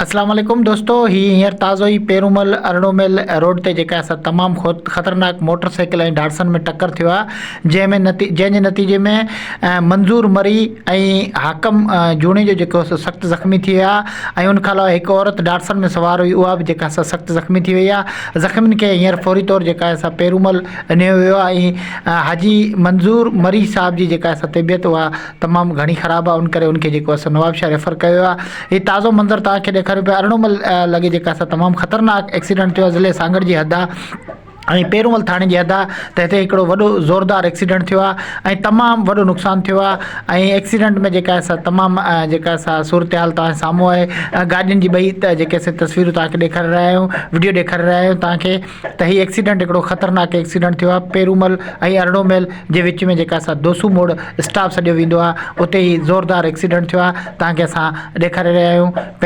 اسلام عليڪم دوستو هي هينئر تازو ئي پيرومل ارڙومل روڊ تي جيڪا سا تمام خطرناڪ موٽر سائيڪل ۽ ڊاٽسن ۾ ٽڪر ٿيو آهي جنهن ۾ نتي جنهن جي نتيجي ۾ منظور مري ۽ حاڪم جوڻيجو جيڪو سو سخت زخمي ٿي ويا ۽ ان کان علاوه هڪ عورت ڊاٽسن ۾ سوار هئي اها به جيڪا سا سخت زخمي ٿي وئي آهي زخمين کي هينئر فوري طور جيڪا سا پيرومل نيو ويو آهي ۽ حاجي منظور مري صاحب جي جيڪا سا طبيعت اها تمام گهڻي خراب آهي ان ڪري ان کي جيڪو آهي سو نوابشاهه ريفر ڪيو ويو آهي هي تازو منظر توهان کي ڏيکاريون پيا ارڙومل لڳي جيڪا سا تمام خطرناڪ ايڪسيڊنٽ ٿيو آهي ضلعي سانگهڙ جي حد آهي ۽ پيرومل ٿاڻي جي حد آهي ته هتي هڪڙو وڏو زوردار ايڪسيڊنٽ ٿيو آهي ۽ تمام وڏو نقصان ٿيو آهي ۽ ايڪسيڊنٽ ۾ جيڪا سا تمام جيڪا سا صورتحال توهان سامهون آهي گاڏين جي ٻئي جيڪي سي تصويرون توهان کي ڏيکاري رهيا آهيون وڊيو ڏيکاري رهيا آهيون توهان کي ته هي ايڪسيڊنٽ هڪڙو خطرناڪ ايڪسيڊنٽ ٿيو آهي پيرومل ۽ ارڙو ميل جي وچ ۾ جيڪا سا دوسو موڙ اسٽاپ سڏيو ويندو آهي اتي هي زوردار ايڪسيڊنٽ ٿيو آهي توهان کي اسان ڏيکاري رهيا آهيون.